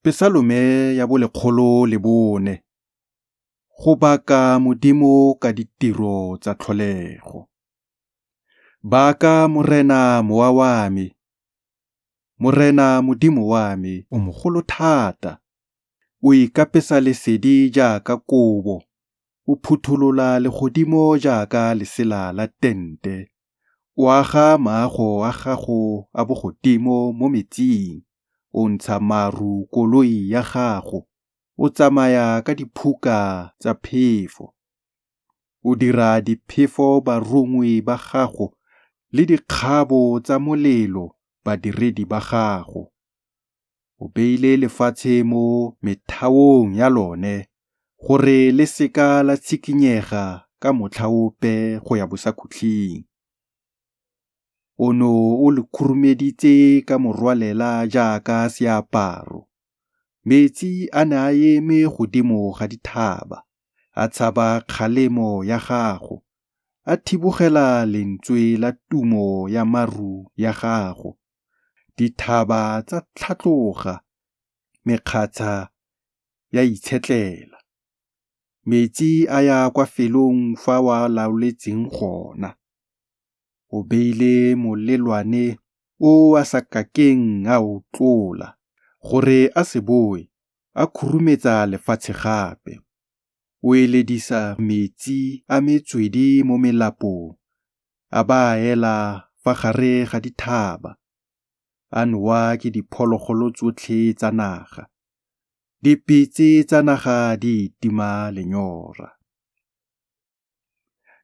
Pesalome ya bo 104. Go baka Modimo ka ditiro tsa tlholego. Baka Morena mowa wa me. Morena Modimo wa me o mogolo thata. O ikapesa lesedi jaaka kobo, o phutholola legodimo jaaka lesela la tente. O aga maago a gago a bogodimo mo metsing, o ntsha maru koloi ya gago, o tsamaya ka diphuka tsa phefo. O dira diphefo barongwi ba gago le dikgabo tsa molelo badiredi ba gago. O beile lefatshe mo methaong ya lone gore le se ka la tshikinyega ka motlha ope go ya bosakhutleng. O no o le khurumeditse ka morwalela jaaka seaparo. Metsi a ne a eme godimo ga dithaba, a tshaba kgalemo ya gago, a thibogela lentswe la tumo ya maru ya gago. Dithaba tsa tlhatloga, mekgatsha ya itshetlela. Metsi a ya kwa felong fa o a laoletseng gona. O beile molelwane o a sa kakeng a o tlola, gore a se boe a khurumetsa lefatshe gape. O eledisa metsi a metswedi mo melapong, a ba a ela fa gare ga dithaba. A nowa ke diphologolo tsotlhe tsa naga, dipitse tsa naga di itima lenyora.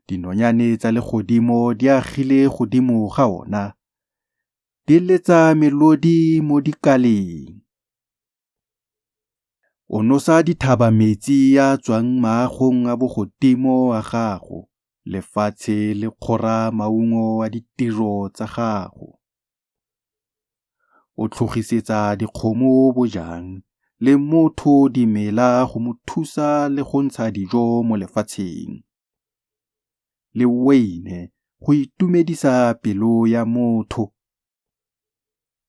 Dinonyane tsa legodimo di agile godimo ga ona, di letsa melodi mo dikaleng. O nosa dithaba metsi a a tswang maagong a bogodimo a gago, lefatshe le kgora maungo a ditiro tsa gago. O tlhogisetsa dikgomo bojang le motho dimela go mo thusa le go ntsha dijo mo lefatsheng. Le weine go itumedisa pelo ya motho,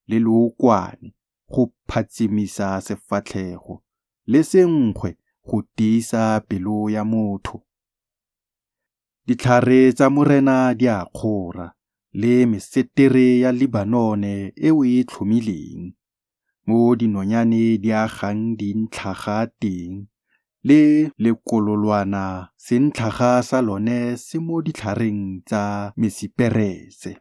le leokwane go phatsimisa sefatlhego, le senkgwe go tiisa pelo ya motho. Ditlhare tsa Morena di a kgora, le mesetere ya Lebanone e o e tlhomileng, mo dinonyane di agang dintlhaga teng, le lekololwana sentlhaga sa lone se mo ditlhareng tsa mesiperese.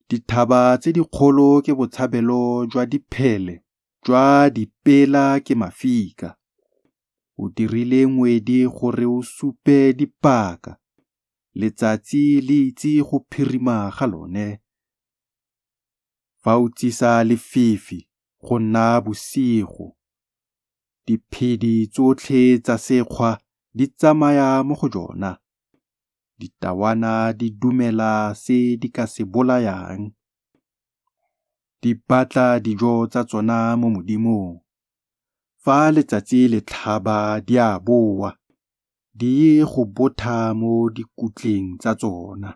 Dithaba tse dikgolo ke botshabelo jwa diphele, jwa dipela ke mafika. O dirile ngwedi gore o supe dipaka, letsatsi le itse go phirima ga lone. Fa o tsisa lefifi, go nna bosigo. Diphedi tsotlhe tsa sekgwa di tsamaya mo go jona. Ditawana di dumela se di ka se bolayang, di batla dijo tsa tsona mo Modimong. Fa letsatsi le tlhaba di a boa, di ye go botha mo dikutleng tsa tsona.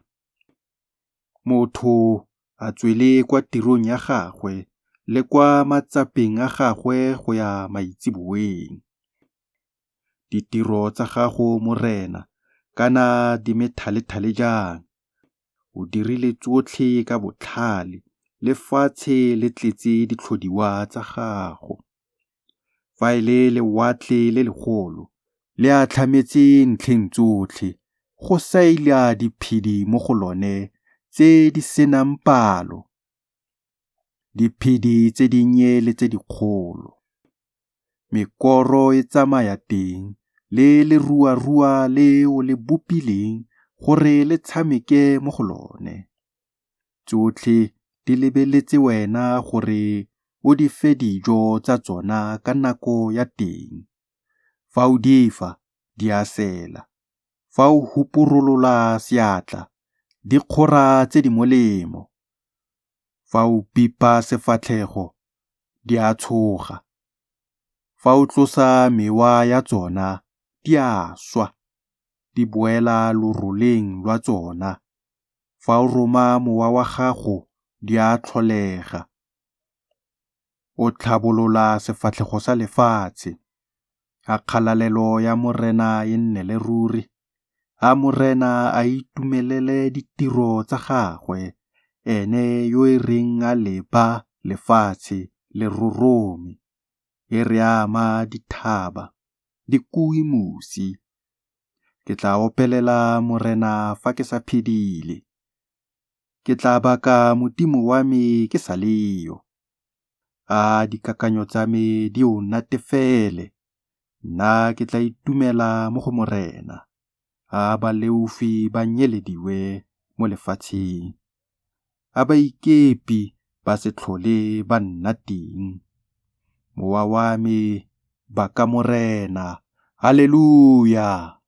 Motho a tswele kwa tirong ya gagwe le kwa matsapeng a gagwe go ya maitseboeng. Ditiro tsa gago Morena kana di methalethale jang! O dirile tsotlhe ka botlhale, lefatshe le tletse ditlhodiwa tsa gago. Fa e le lewatle le legolo, le atlhametse ntlheng tsotlhe, go saila diphedi mo go lone tse di se nang palo, diphedi tse dinnye le tse dikgolo. Mekoro e tsamaya teng le leruarua le o le bopileng gore le tshameke mo go lone. Tsotlhe di lebeletse wena gore o di fe dijo tsa tsona ka nako ya teng. Fa o di fa, di a sela, fa o huporolola seatla, di kgora tse di molemo. Fa o bipa sefatlhego, di a tshoga. Fa o tlosa mewa ya tsona, di a swa, di boela loroleng lwa tsona. Fa o roma mowa wa gago, di a tlholega. O tlhabolola sefatlhego sa lefatshe. A kgalalelo ya Morena e nnele ruri. A Morena a itumelele ditiro tsa gagwe, ene yo e reng a leba lefatshe, le rorome, e re a ama dithaba, di kue mosi. Ke tla opelela Morena fa ke sa phedile. Ke tla baka Modimo wa me ke sa le yo. A dikakanyo tsa me di o natefele, nna ke tla itumela mo go Morena. A baleofi ba nyelediwe mo lefatsheng, a baikepi ba se tlhole ba nna teng. Mowa wa me, baka Morena. Haleluja!